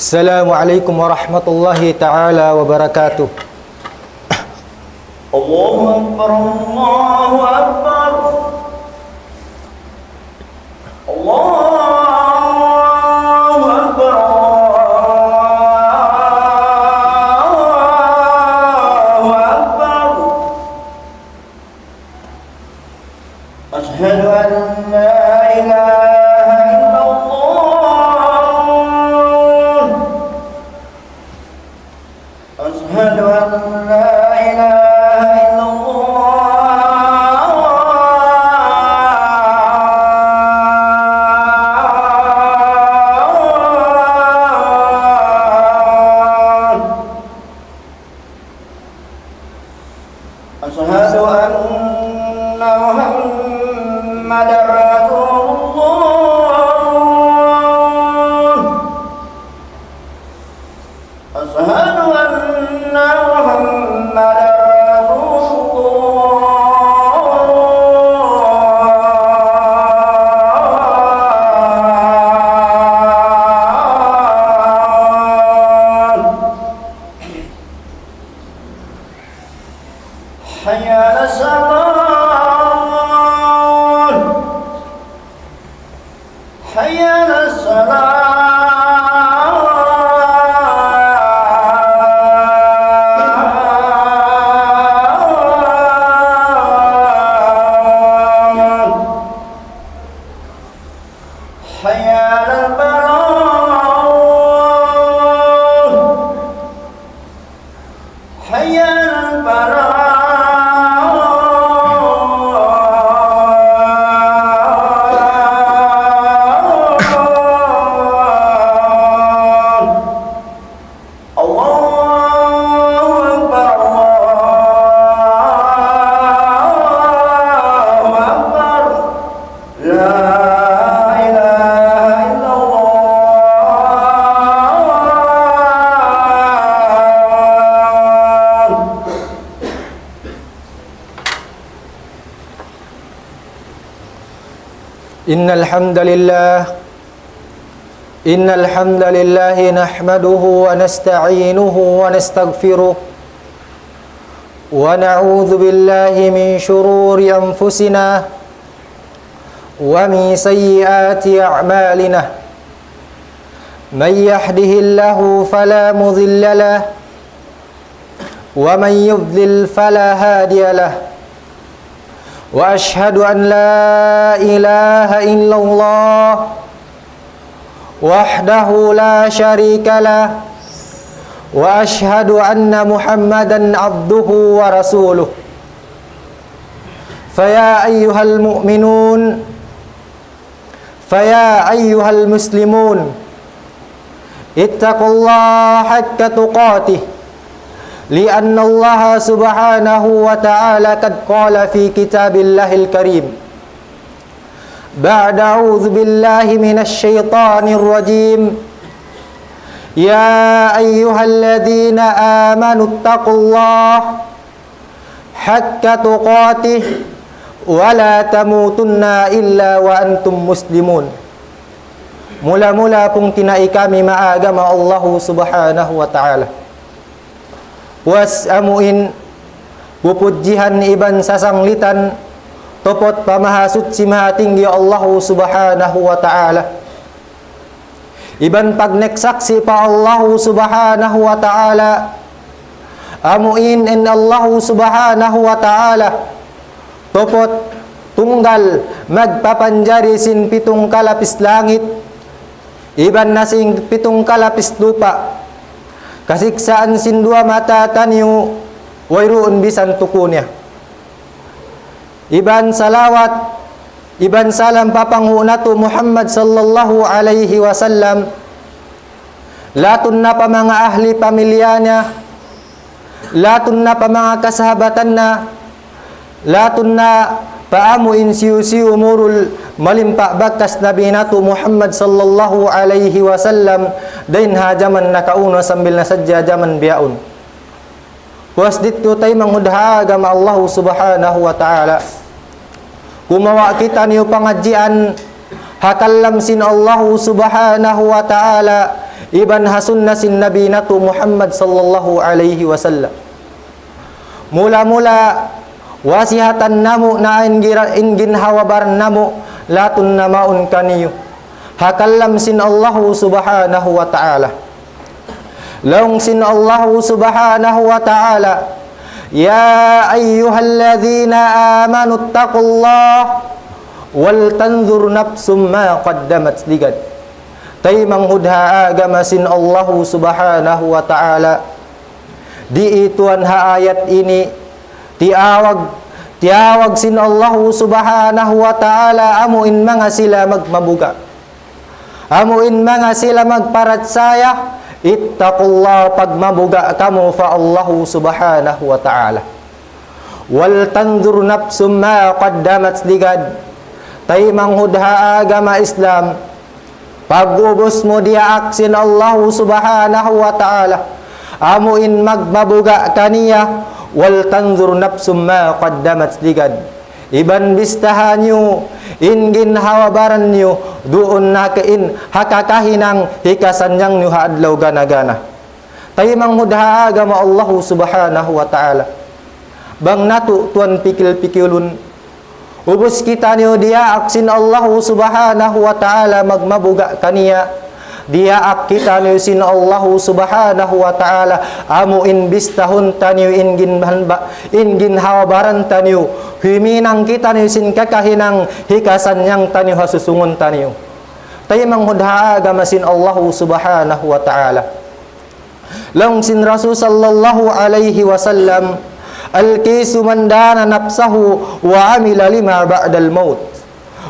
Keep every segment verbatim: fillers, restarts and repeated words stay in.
السلام عليكم ورحمة الله تعالى وبركاته. الله أكبر، الله أكبر. الله أكبر، الله أكبر. أشهد أن لا إله إلا الله. أشهد أن لا إله إلا الله. أشهد أن محمدا رسول الله. أشهد أن محمدا رسول الله. حي على الصلاة. حي على الصلاة. حي على الفلاح. حي على الفلاح. الله أكبر، الله أكبر. لا إله إلا الله. إن الحمد لله، إن الحمد لله نحمده ونستعينه ونستغفره، ونعوذ بالله من شرور أنفسنا ومن سيئات أعمالنا. من يهده الله فلا مضل له، ومن يضلل فلا هادي له. وأشهد أن لا إله إلا الله وحده لا شريك له، وأشهد أن محمدا عبده ورسوله. فيا أيها المؤمنون، فيا أيها المسلمون، اتقوا الله حق تقاته، لأن الله سبحانه وتعالى قد قال في كتاب الله الكريم بعد أعوذ بالله من الشيطان الرجيم: يا أيها الذين آمنوا اتقوا الله حق تقاته ولا تموتن إلا وأنتم مسلمون. Mula-mula pungtina'i kami maagama Allahu Subhanahu wa Ta'ala. Puas amuin pupudjihan iban sasanglitan tuput pa Mahasuchi Mahatinggi Allahu Subhanahu wa Ta'ala. Iban pagneksaksi' pa Allahu Subhanahu wa Ta'ala, amuin in Allahu Subhanahu wa Ta'ala tuput tunggal magpapanjari sin pitung kalapis langit, iban na sin pitung kalapis lupa', kasiksaan sin duwa mata taniyu, wayruun bisan tuku niya. Iban salawat, iban salam pa panghu' natu' Muhammad sallallahu alayhi wasallam, latun na pa manga ahli pamilya niya, latun na pa manga kasahabatan niya, latun na pa amu in siyu-siyu murul malimpa' bakas Nabi natu' Muhammad sallallahu alayhi wasallam, dayn ha jaman nakauna sambil na sadja jaman bihaun. Puas didtu taymanghud ha agama Allahu Subhanahu wa Ta'ala. Kumawa' kitaniyu pangadjian ha kalam sin Allahu Subhanahu wa Ta'ala, iban ha sunna sin Nabi natu' Muhammad sallallahu alayhi wasallam. Mula-mula wasihatan namu' na in gira-, in ginhawa-baran namu', latun na mawn kaniyu ha kalam sin Allahu subhanahu wa ta'ala. Laung sin Allahu subhanahu wa ta'ala, يا أيها الذين آمنوا اتقوا الله ولتنظر نفس ما قدمت لغد. Taymanghud ha agama sin Allahu subhanahu wa ta'ala, di' tuwan ha ayat ini, tiyawag, tiyawag sin Allahu subhanahu wa ta'ala amu in manga sila magmabuga'. Amu in manga sila magparachaya, اتقوا الله, pagmabuga' kamu pa Allahu subhanahu wa ta'ala. ولتنظر نفس ما قدمت لغد. Taymanghud ha agama Islam, pag'ubus mu diyaak sin Allahu subhanahu wa ta'ala, amu in magmabuga' kaniya, ولتنظر نفس ما قدمت لغد. Iban bistahan niyu in ginhawa-baran niyu, duun na ka in ha kakahinang hikasannyang niyu ha adlaw gana-gana. Taymanghud ha agama Allahu subhanahu wa ta'ala. Bang natu' tuwan pikil-pikilun, ubus kitaniyu diyaak sin Allahu subhanahu wa ta'ala magmabuga' kaniya, diyaak kitaniyu sin Allahu subhanahu wa ta'ala, amu in bistahun taniyu in ginhanba-, in ginhawa-baran taniyu, huminang kitaniyu sin kakahinang hikasannyang taniyu ha susungun taniyu. Taymanghud ha agama sin Allahu subhanahu wa ta'ala. Laung sin Rasul sallallahu alayhi wasallam, الكيس من دان نفسه وعمل لما بعد الموت،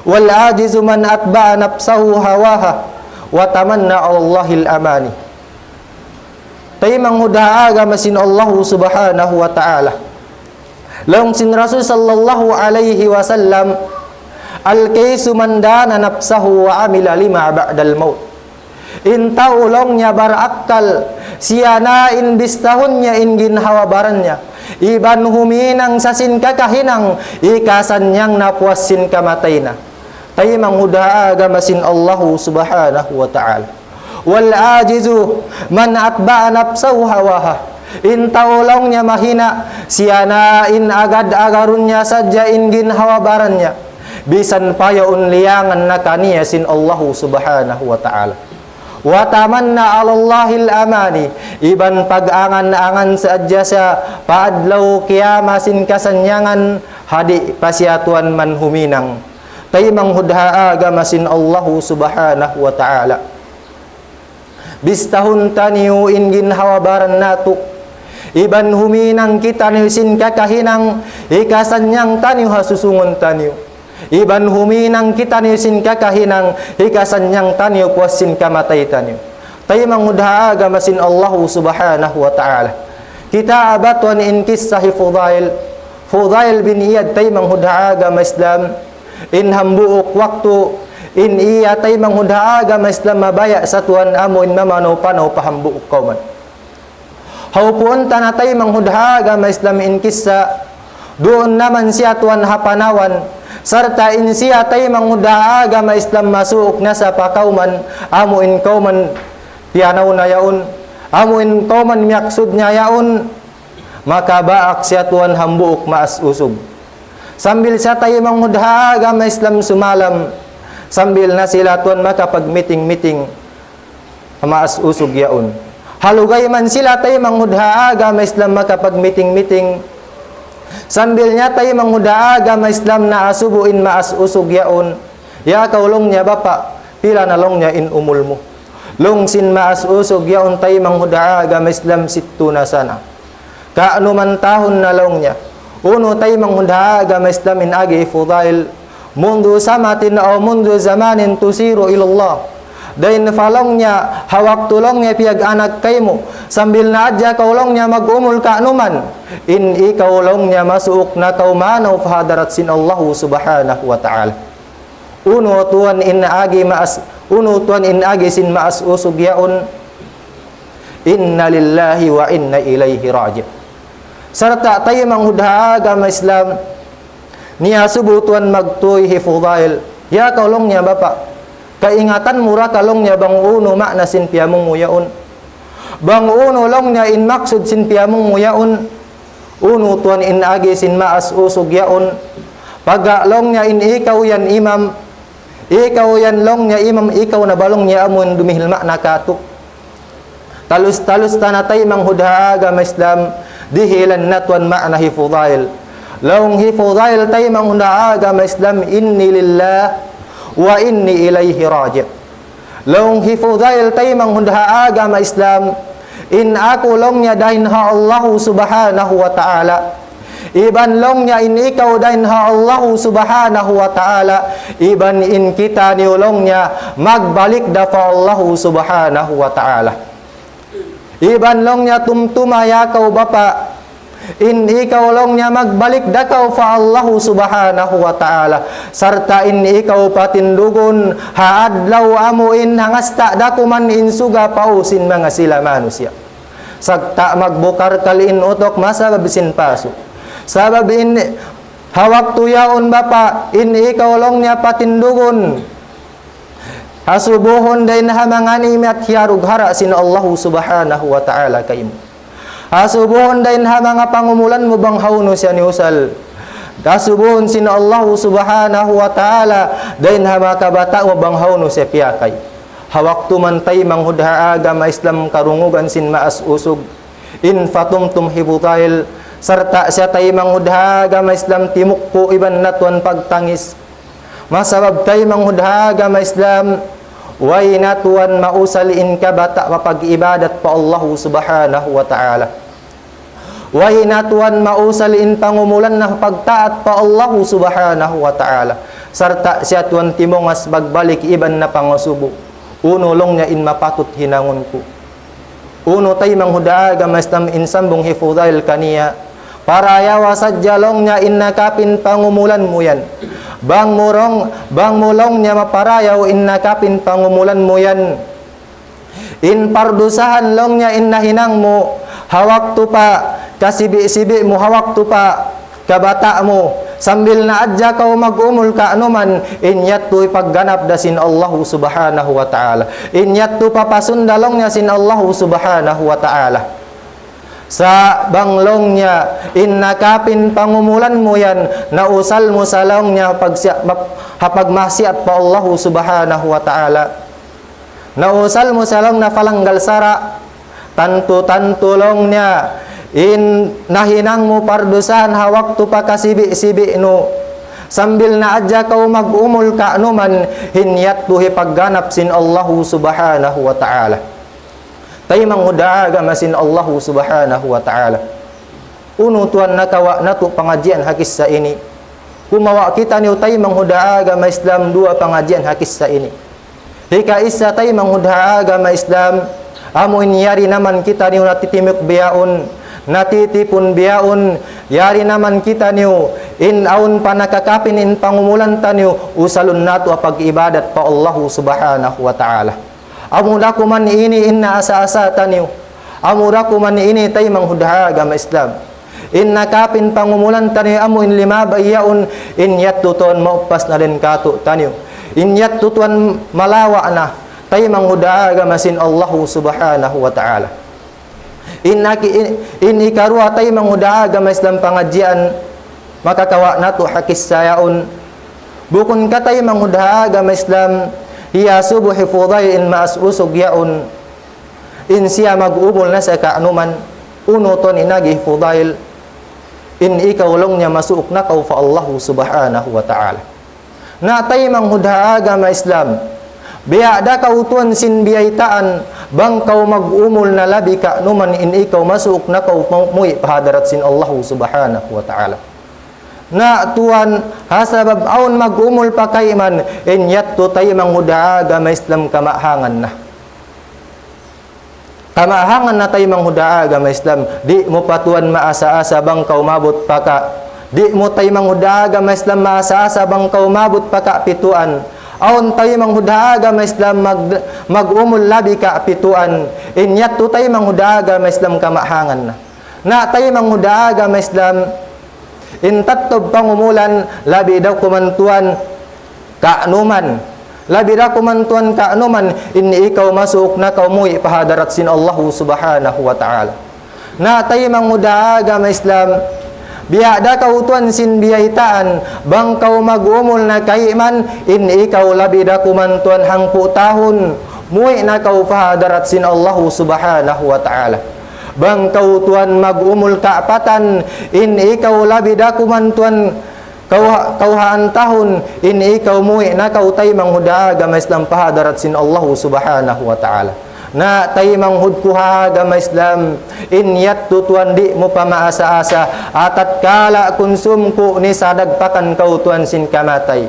والعاجز من أتبع نفسه هواها وتمنى على الله الأماني. Taymanghud ha agama sin Allahu subhanahu wa ta'ala. Laung sin Rasul sallallahu alayhi wasallam, الكيس من دان نفسه وعمل لما بعد الموت. In tau laung niya barakkal, siya na in bistahun niya in ginhawa-baran niya, iban huminang sa sin kakahinang, hikasannyang na puas sin kamatay na. Taymanghud ha agama sin Allahu subhanahu wa ta'ala. والعاجز من أتبع نفسه هواها. In tau laung niya mahina, siya na in agad-agarun niya sadja in ginhawa-baran niya. Bisan pa yaun liyangan na kaniya sin Allahu subhanahu wa ta'ala. وتمنى على الله الأماني. Iban pag-angan-angan sadja siya pa adlaw kiyamat sin kasannyangan, ha di' pa siya tuwan man huminang. Taymanghud ha agama sin Allahu subhanahu wa ta'ala. Bistahun taniyu in ginhawa-baran natu'. Iban huminang kitaniyu sin kakahinang hikasannyang taniyu ha susungun taniyu. Iban huminang kitaniyu sin kakahinang hikasannyang taniyu puas sin kamatay taniyu. Taymanghud ha agama sin Allahu subhanahu wa ta'ala. Kita' ba tuwan in kissa hi Fudail. Fudail bin Iyad, taymanghud ha agama Islam. In hambuuk waktu, in iya taymanghud ha agama Islam mabaya' sa tuwan amu in mamanaw-panaw pa hambuuk kawman. Hawpuun ta na taymanghud ha agama Islam in kissa, duun naman siya tuwan ha panawan, sarta' in siya taymanghud ha agama Islam masuuk na sa pa kawman, amu in kawman piyanaw na yaun, amu in kawman miyaksud niya yaun, makabaak siya tuwan hambuuk maas usug. Sambil siya taymanghud ha agama Islam sumalam, sambil na sila tuwan makapag-meeting-meeting, maas usug yaun. Halugay man sila taymanghud ha agama Islam makapag-meeting-meeting, sambil niya taymanghud ha agama Islam naasubu in maas usug yaun. Ya kaw laung niya bapa', pila na laung niya in umul mu? Laung sin maas usug yaun taymanghud ha agama Islam sittuna sana. Kanuman tahun na laung niya. Unu taymanghud ha agama Islam in agi hi Fudail, منذ سمة أو منذ زمان تشير إلى الله. Dayn pa laung niya, ha waktu laung niya piyag-anak kaymu, sambil na hadja kaw laung niya mag-umul kanuman, in ikaw laung niya masuuk na kaw manaw pa hadarat sin Allahu subhanahu wa ta'ala. Unu tuwan in agi maas, unu tuwan in agi sin maas usug yaun, إنا لله وإنا إليه راجعون. Sarta' taymanghud ha agama Islam, niyasubu tuwan magtuy hi Fudail, ya kaw laung niya bapa', Kaingatan mu ra ka laung niya bang unu maana sin piyamung mu yaun. Bang unu laung niya in maksud sin piyamung mu yaun. Unu tuwan in agi sin maas usug yaun. Pagga laung niya in ikaw yan imam. Ikaw yan laung niya imam, ikaw na ba laung niya amun dumihil maana katu'. Talus-talus ta na taymanghud ha agama Islam, dihilan natu' in maana hi Fudail. Laung hi Fudail taymanghud ha agama Islam, إني لله وإني إليه راجع. Laung hi Fudail taymanghud ha agama Islam, in aku laung niya dayn ha Allahu Subhanahu wa Ta'ala. Iban laung niya in ikaw dayn ha Allahu Subhanahu wa Ta'ala, iban in kitaniyu laung niya magbalik da pa Allahu Subhanahu wa Ta'ala. Iban laung niya tumtuma ya kaw bapa', in ikaw laung niya magbalik da kaw pa Allahu Subhanahu wa Ta'ala. Sarta' in ikaw patindugun, ha adlaw amu in hangasta' da kuman in suga pa usin manga sila manusiya'. Sarta' magbukar kal in utuk masabab sin pasu'. Sabab in ha waktu yaun bapa', in ikaw laung niya patindugun. Asubuhun dayn ha manga ni'mat hiyarug hara sin Allahu Subhanahu wa Ta'ala kaymu. Asubuhun dayn ha manga pangumulan mu bang hawnu siya niyusal. Asubuhun sin Allahu Subhanahu wa Ta'ala dayn ha manga kabata' mu bang hawnu siya piyakay. Ha waktu man taymanghud ha agama Islam karungugan sin maas usug. In patumtum hi Fudail, sarta' siya taymanghud ha agama Islam timukku' iban natu' in pagtangis. Masabab taymanghud ha agama Islam, way natu' in mausal in kabata' pa pag-ibadat pa Allahu Subhanahu wa Ta'ala. Way natu' in mausal in pangumulan na pagtaat pa Allahu Subhanahu wa Ta'ala. Sarta' siya tuwan timungas magbalik iban na pangasubu. Unu laung niya in mapatut hinangun ku. Unu taymanghud ha agama Islam in sambung hi Fudail kaniya. Parayawa sadja laung niya in nakapin pangumulan mu yan. Bang mu laung, bang mu laung niya maparayaw in nakapin pangumulan mu yan. In pardusahan laung niya in nahinang mu, ha waktu pa kasibi'-sibi' mu, ha waktu pa kabata' mu, sambil na hadja kaw mag-umul ka'numan, in yadtu hipagganap da sin Allahu Subhanahu wa Ta'ala. In yadtu papasun da laung niya sin Allahu Subhanahu wa Ta'ala. Sa' bang laung niya, in nakapin pangumulan mu yan, nausal mu sa laung niya pagsiya-, map-, ha pagmasiat pa Allahu Subhanahu wa Ta'ala. Nausal mu sa laung niya palanggal sara', tantu-tantu laung niya, in nahinang mu pardusahan ha waktu pa kasibi'-sibi' nu. Sambil na hadja kaw mag-umul ka'numan, in yadtu hipagganap sin Allahu Subhanahu wa Ta'ala. Taymanghud ha agama sin Allahu Subhanahu wa Ta'ala. Unu tuwan nakawa' natu' pangadjian ha kissa ini. Kumawa' kitaniyu taymanghud ha agama Islam duwa pangadjian ha kissa ini. Hikaisa taymanghud ha agama Islam, amu in yari naman kitaniyu natitimuk bihaun, natitipun bihaun, yari naman kitaniyu, in awn pa nakakapin in pangumulan taniyu, usalun natu' ha pag-ibadat pa Allahu Subhanahu wa Ta'ala. Amu da kuman ini in naasa-asa taniyu. Amu da kuman ini taymanghud ha agama Islam. In nakapin pangumulan taniyu amu in limabay yaun, in yadtu tuwan maupas na dayn kātu'niyu. In yadtu tuwan malawa' na, taymanghud ha agama sin Allahu Subhanahu wa Ta'ala. In aki-, in, in ikaruwa taymanghud ha agama Islam pangadjian, makakawa' natu' ha kissa yaun. Bukun ka taymanghud ha agama Islam, hiyasubu hi Fudail in maas usug yaun. In siya mag-umul na sa ka'numan, unu tuwan in agi hi Fudail. In ikaw laung niya masuuk na kaw pa Allahu Subhanahu wa Ta'ala. Na taymanghud ha agama Islam. Biya' da kaw tuwan sin biyaytaan, bang kaw mag-umul na labi ka'numan in ikaw masuuk na kaw mu-, muwi' pa hadarat sin Allahu Subhanahu wa Ta'ala. Na tuwan, ha sabab awn mag-umul pa kayman, in yadtu taymanghud ha agama Islam kamahangan na. Kamahangan na taymanghud ha agama Islam, di' mu pa tuwan maasa-asa bang kaw maabut pa ka. Di' mu taymanghud ha agama Islam maasa-asa bang kaw maabut pa kapituan. Awn taymanghud ha agama Islam mag-, mag-umul labi kapituan. In yadtu taymanghud ha agama Islam kamahangan na. Na taymanghud ha agama Islam, in tattub pangumulan labi daw kuman tuwan ka'numan. Labi da kuman tuwan kaanuman, in ikaw masuuk na kaw muwi' pa hadarat sin Allahu Subhanahu wa Ta'ala. Na taymanghud ha agama Islam, biya' da kaw tuwan sin biyaytaan, bang kaw mag-umul na kayman, in ikaw labi da kuman tuwan hangpu' tahun, muwi' na kaw pa hadarat sin Allahu Subhanahu wa Ta'ala. Bang kaw tuwan mag-umul kaapatan, in ikaw labi da kuman tuwan kaw-, kawhaan tahun, in ikaw muwi' na kaw taymanghud ha agama Islam pa hadarat sin Allahu Subhanahu wa Ta'ala. Na taymanghud ku ha agama Islam, in yadtu tuwan di' mu pa maasa-asa, atatkala kunsum ku ni sadagpakan kaw tuwan sin kamatay.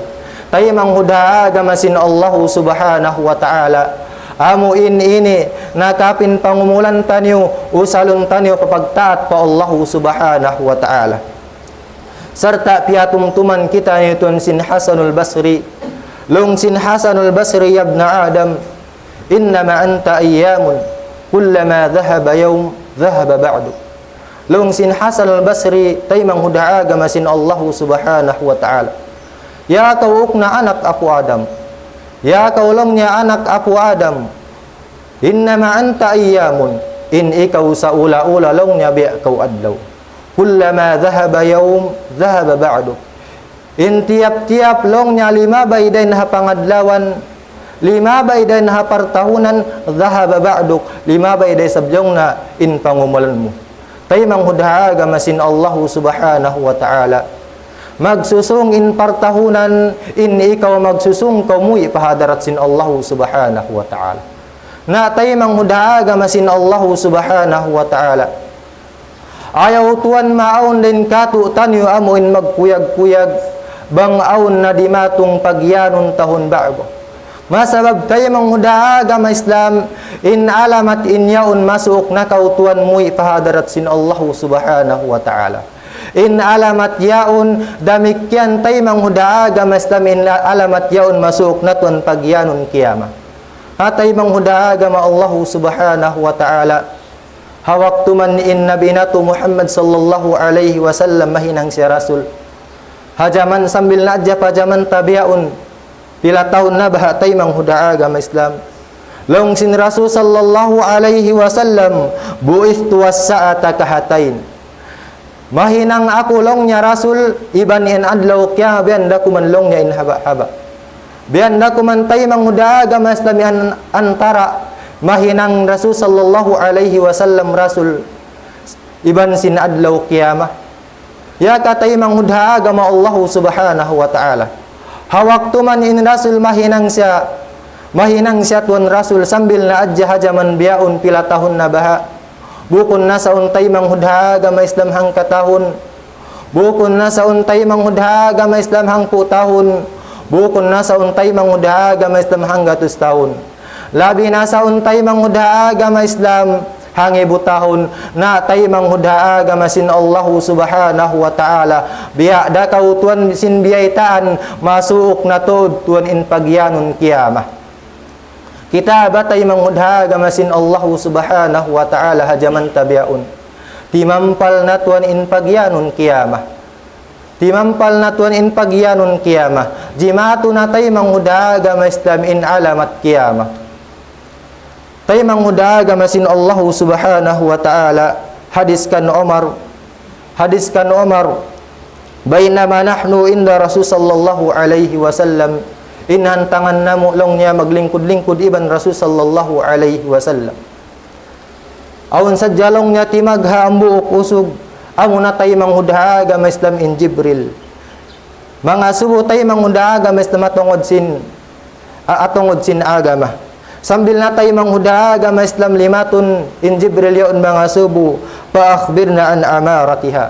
Taymanghud ha agama sin Allahu Subhanahu wa Ta'ala. Amu in ini, na kapin pangumulan taniyu, usalun taniyu pa pagtaat pa Allahu Subhanahu wa Ta'ala. Sarta' piyatumtuman kitaniyu tuwan sin Hasanul Basri. Laung sin Hasanul Basri, يا ابن آدم، إنما أنت أيام، كلما ذهب يوم، ذهب بعدك. Laung sin Hasanul Basri, taymanghud ha agama sin Allahu Subhanahu wa Ta'ala. Ya kaw ukna' anak apu' Adam. Ya kaw laung niya anak apu' Adam. إنما أنت أيام, in ikaw saula-ula laung niya biya' kaw adlaw. كلما ذهب يوم ذهب بعدك. In tiyap-tiyap laung niya limabay dayn ha pangadlawan, limabay dayn ha partahunan, ذهب بعدك, limabay da isab laung niya in pangumulan mu. Taymanghud ha agama sin Allahu Subhanahu wa Ta'ala. Magsusung in partahunan, in ikaw magsusung kaw muwi' pa hadarat sin Allahu Subhanahu wa Ta'ala. Na taymanghud ha agama sin Allahu Subhanahu wa Ta'ala. Ayaw tuwan maawn dayn kātu'niyu amu in magkuyag-kuyag, bang awn na dimatung pagiyanun tahun ba'gu. Masabab taymanghud ha agama Islam, in alamat in yaun masuuk na kaw tuwan muwi' pa hadarat sin Allahu Subhanahu wa Ta'ala. In alamat yaun damikkiyan taymanghud ha agama Islam, in alamat yaun masuuk na tuwan pagiyanun kiyama. Ha taymanghud ha agama Allahu Subhanahu wa Ta'ala. Ha waktu man in Nabi natu' Muhammad sallallahu alayhi wasallam mahinang siya Rasul. Ha jaman sambil na hadja pa jaman ta bihaun, pila tahun na baha' taymanghud ha agama Islam. Laung sin Rasul sallallahu alayhi wasallam, بعثت والساعة كهاتين. Mahinang aku laung niya Rasul, iban in adlaw kiyama biya' da kuman laung niya in haba'-haba'. Biya' da kuman taymanghud ha agama Islam in antara' mahinang Rasul sallallahu alayhi wasallam Rasul iban sin adlaw kiyama. Ya ka taymanghud ha agama Allahu Subhanahu wa Ta'ala. Ha waktu man in Rasul mahinang siya, mahinang siya tuwan Rasul sambil na hadja ha jaman bihaun pila tahun na baha'. Bukun na sa' awn taymanghud ha agama Islam hangkatahun. Bukun na sa' awn taymanghud ha agama Islam hangpu' tahun. Bukun na sa' awn taymanghud ha agama Islam hanggatus tahun. Labi na sa' awn taymanghud ha agama Islam hangibu tahun. Na taymanghud ha agama sin Allahu Subhanahu wa Ta'ala. Biya' da kaw tuwan sin biyaytaan, masuuk na tuud tuwan in pagiyanun kiyama. Kita ba taymanghud ha agama sin Allahu Subhanahu wa Ta'ala ha jaman ta bihaun. Timampal na tuwan in pagiyanun kiyama. Timampal na tuwan in pagiyanun kiyama. Jimatu na taymanghud ha agama Islam in alamat kiyama. Taymanghud ha agama sin Allahu Subhanahu wa Ta'ala. Hadis kan Umar. Hadis kan Umar. بينما نحن عند رسول صلى الله عليه وسلم. In hantangan namu' laung niya maglingkud-lingkud iban Rasul sallallahu alayhi wasallam. Awn sadja laung niya timagha' hambuuk usug, amuna taymanghud ha agama Islam in Jibril. Mangasubu taymanghud ha agama Islam ha tungud sin, a-, ha tungud sin agama. Sambil na taymanghud ha agama Islam limatun in Jibril yaun mangasubu, فأخبرنا عن أمارتها.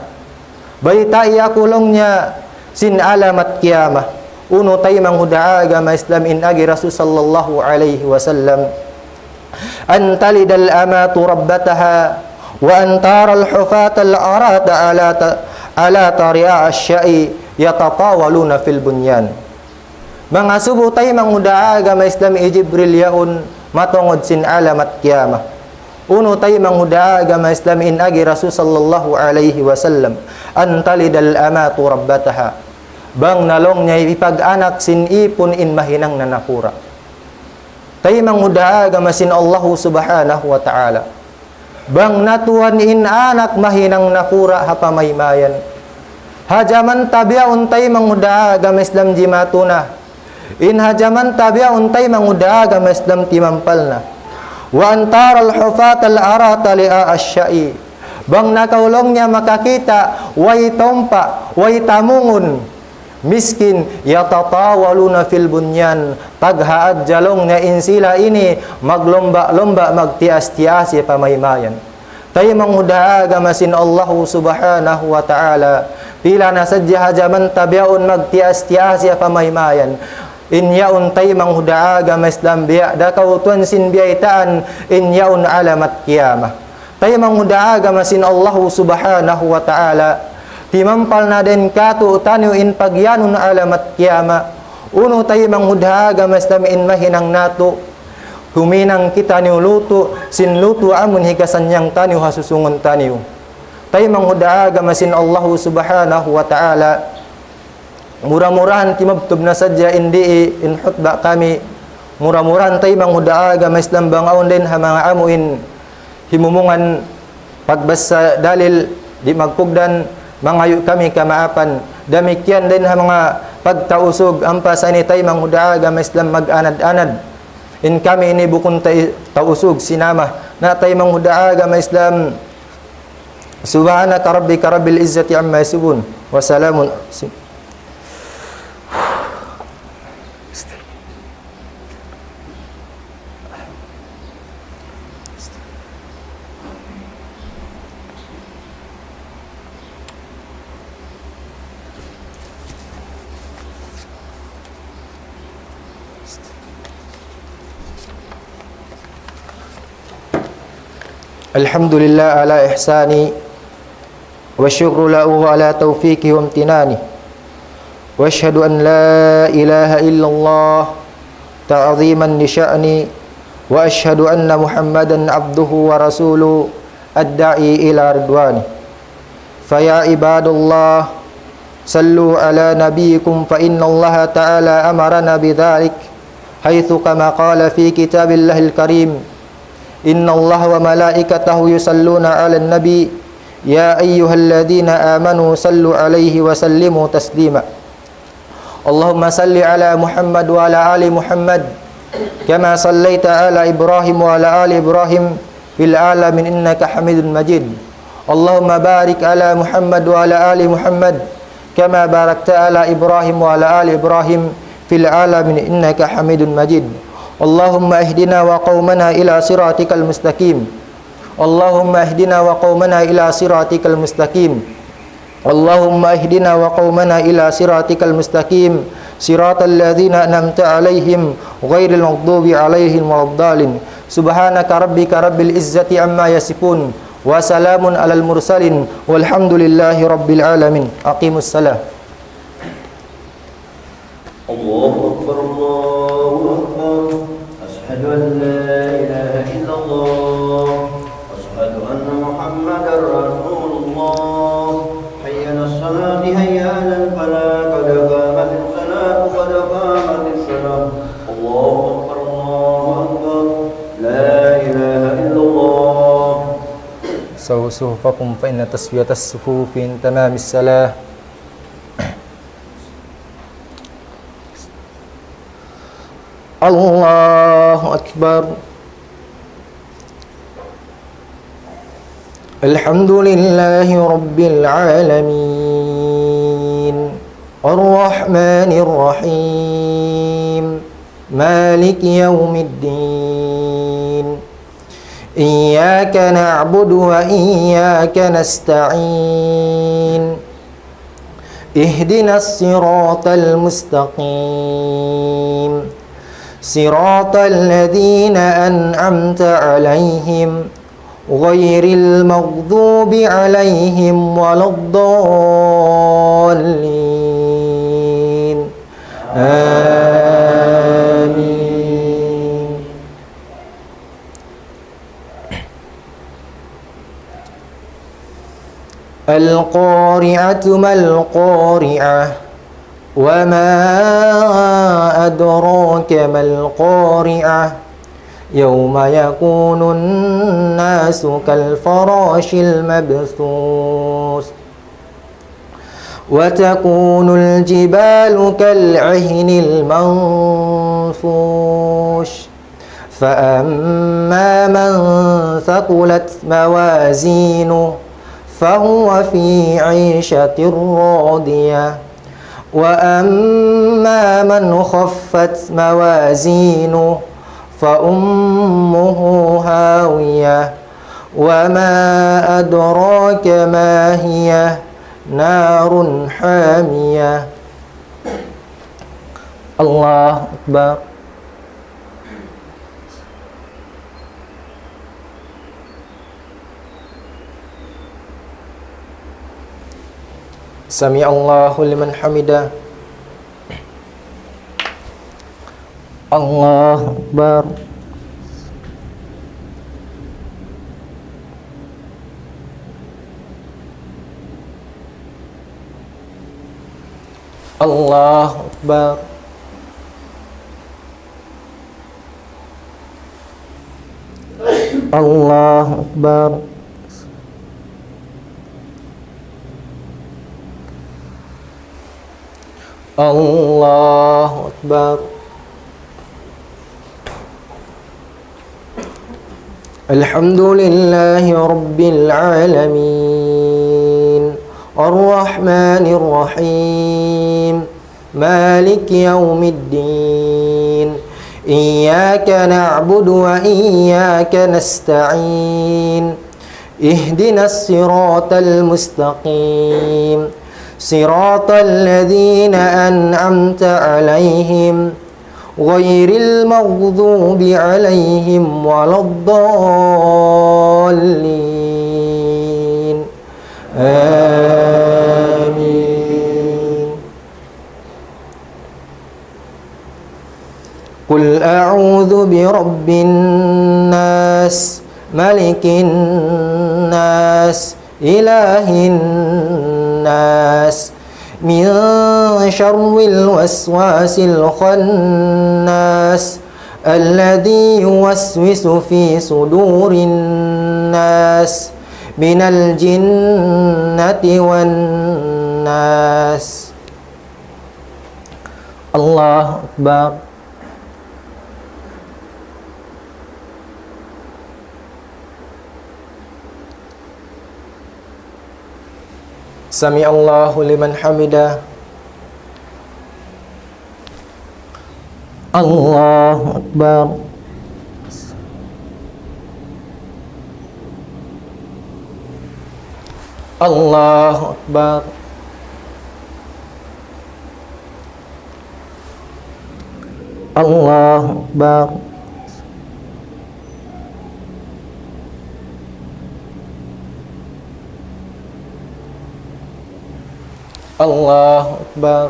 Baytai aku laung niya sin alamat kiyama. Unu taymanghud ha agama Islam in agi Rasul sallallahu alayhi wasallam. أن تلد الأمة ربتها وأن ترى الحفاة العراة العالة رعاء الشاء يتطاولون في البنيان. Mangasubu taymanghud ha agama Islam hi Jibril yaun matungud sin alamat kiyama. Unu taymanghud ha agama Islam in agi Rasul sallallahu alayhi wasallam. أن تلد الأمة ربتها. Bang na laung niya hipag-anak sin ipun in mahinang na nakura'. Taymanghud ha agama sin Allahu Subhanahu wa Ta'ala. Bang na tuwan in anak mahinang nakura' ha pamaymayan. Ha jaman ta bihaun taymanghud ha agama Islam jimatu na. In ha jaman ta bihaun taymanghud ha agama Islam timampal na. وأن ترى الحفاة العراة رعاء الشاء. Bang na kaw laung niya makakita', way tumpa, way tamungun. Miskin, يتطاولون في البنيان. Taghaadja laung niya in sila ini, maglumba'-lumba', magtias-tias ha pamaymayan. Taymanghud ha agama sin Allahu Subhanahu wa Ta'ala. Pila na sadja ha jaman ta bihaun magtias-tias ha pamaymayan. In yaun taymanghud ha agama Islam biya' da kaw tuwan sin biyaytaan, in yaun alamat kiyamat. Taymanghud ha agama sin Allahu Subhanahu wa Ta'ala. Timampal na dayn kātu'niyu in pagiyanun alamat kiyamat. Unu taymanghud ha agama Islam in mahinang natu'. Huminang kitaniyu lutu', sin lutu' amun hikasannyang taniyu ha susungun taniyu. Taymanghud ha agama sin Allahu Subhanahu wa Ta'ala. Mura-murahan timubtub na sadja in di in khutba kami. Mura-murahan taymanghud ha agama Islam bang awn dayn ha manga amu in himumungan pagbasa dalil di' magkugdan, mangayu' kami kamaapan. Damikkiyan dayn ha manga pagtausug, ampa sa ini taymanghud ha agama Islam mag-anad-anad. In kami ini bukun tay-, tausug, sinama. Na taymanghud ha agama Islam. سبحان ربك رب العزة عما يصفون. وسلام. الحمد لله على إحسانه، والشكر له على توفيقه وامتنانه، وأشهد أن لا إله إلا الله تعظيما لشأنه، وأشهد أن محمدا عبده ورسوله الداعي إلى رضوانه. فيا عباد الله، صلوا على نبيكم، فإن الله تعالى أمرنا بذلك، حيث كما قال في كتاب الله الكريم: إن الله وملائكته يصلون على النبي، يا أيها الذين آمنوا صلوا عليه وسلموا تسليما. اللهم صل على محمد وعلى آل محمد كما صليت على إبراهيم وعلى آل إبراهيم في العالمين إنك حميد مجيد. اللهم بارك على محمد وعلى آل محمد كما باركت على إبراهيم وعلى آل إبراهيم في العالمين إنك حميد مجيد. اللهم اهدنا وقومنا إلى صراطك المستقيم. اللهم اهدنا وقومنا إلى صراطك المستقيم. اللهم اهدنا وقومنا إلى صراطك المستقيم، صراط الذين أنعمت عليهم، غير المغضوب عليهم ولا الضالين. سبحان ربك رب العزة عما يصفون، وسلام على المرسلين، والحمد لله رب العالمين. أقيموا الصلاة. الله أكبر، الله أكبر. أشهد أن لا إله إلا الله. أشهد أن محمدا رسول الله. حي على الصلاة، حي على الفلاح، قد قامت الصلاة، قد قامت الصلاة. الله أكبر، الله أكبر. لا إله إلا الله. سووا صفوفكم فإن تسوية الصفوف من تمام الصلاة. الله أكبر. الحمد لله رب العالمين. الرحمن الرحيم. مالك يوم الدين. إياك نعبد وإياك نستعين. اهدنا الصراط المستقيم. صراط الذين أنعمت عليهم غير المغضوب عليهم ولا الضالين. آمين. القارعة ما القارعة. وما أدراك ما القارعة. يوم يكون الناس كالفراش المبثوث وتكون الجبال كالعهن المنفوش. فأما من ثقلت موازينه فهو في عيشة راضية. وأما من خفت موازينه فأمه هاوية. وما أدراك ما هي. نار حامية. الله أكبر. سمع الله لمن حمده. الله أكبر. الله أكبر. الله أكبر. الله أكبر. الحمد لله رب العالمين. الرحمن الرحيم. مالك يوم الدين. إياك نعبد وإياك نستعين. اهدنا الصراط المستقيم. صراط الذين أنعمت عليهم غير المغضوب عليهم ولا الضالين. آمين. قل أعوذ برب الناس، ملك الناس، إله الناس، من شر الوسواس الخناس، الذي يوسوس في صدور الناس، من الجنة والناس. الله أكبر. سمع الله لمن حمده. الله أكبر. الله أكبر. الله أكبر. الله أكبر.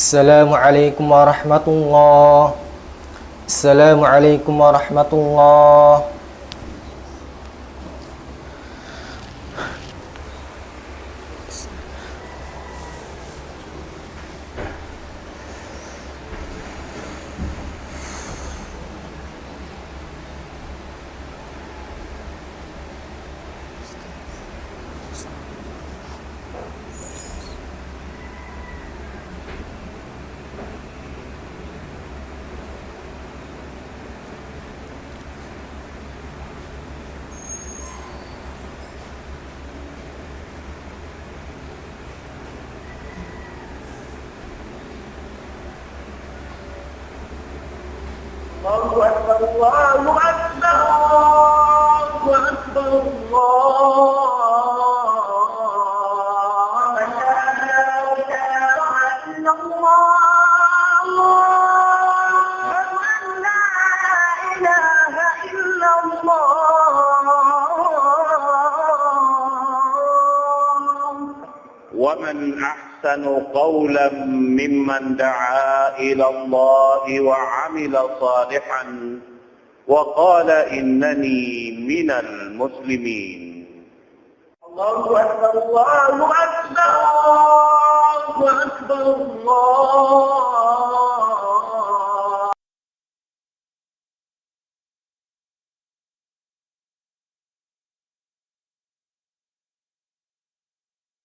السلام عليكم ورحمة الله. السلام عليكم ورحمة الله. الله أكبر، الله أكبر، الله أكبر، الله أكبر. أشهد أن لا إله إلا الله. أشهد أن لا إله إلا الله. ومن أحسن قولا ممن دعا إلى الله وعمل صالحا وقال إنني من المسلمين. الله أكبر، الله أكبر، الله أكبر، الله